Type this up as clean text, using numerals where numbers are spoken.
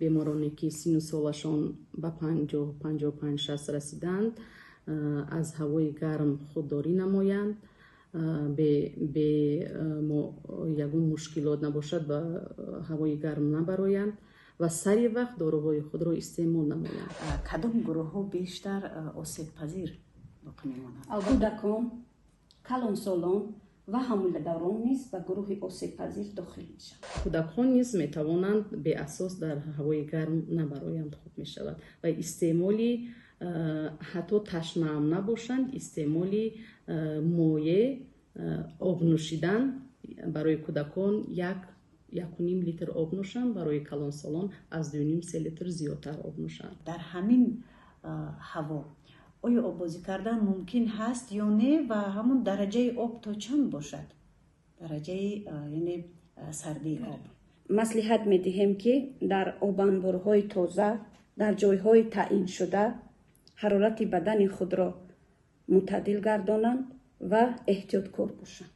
Бемороне, ки сину солашон ба 50, 55, 60 расиданд, аз ҳавои гарм худдорӣ намоянд. Бе ягон мушкилот набошад, ба ҳавои гарм набароянд ва сари вақт доруҳои худро истеъмол намоянд. Кадом гурӯҳҳо бештар осебпазир боқӣ мемонанд? Кӯдакон, калонсолон ва ҳомиладорон низ ба гурӯҳи осебпазир дохил мешаванд. Кӯдакон низ метавонанд беасос дар ҳавои гарм набароянд, хуб мешавад, ва истеъмоли, ҳатто ташнаам набошанд, истеъмоли моеъ, об нӯшидан. Барои кӯдакон 1, 1.5 литр об нӯшанд, барои калонсолон аз 2.5, 3 литр зиёдтар об нӯшанд. Дар ҳамин ҳаво оё оббозӣ кардан мумкин ҳаст ё не ва ҳамун дараҷаи об то чанд бошад, дараҷаи, яъне сардии об? Маслиҳат медиҳем, ки дар обанборҳои тоза, дар ҷойҳои таъиншуда ҳарорати бадани худро мӯътадил гардонанд ва эҳтиёткор бошанд.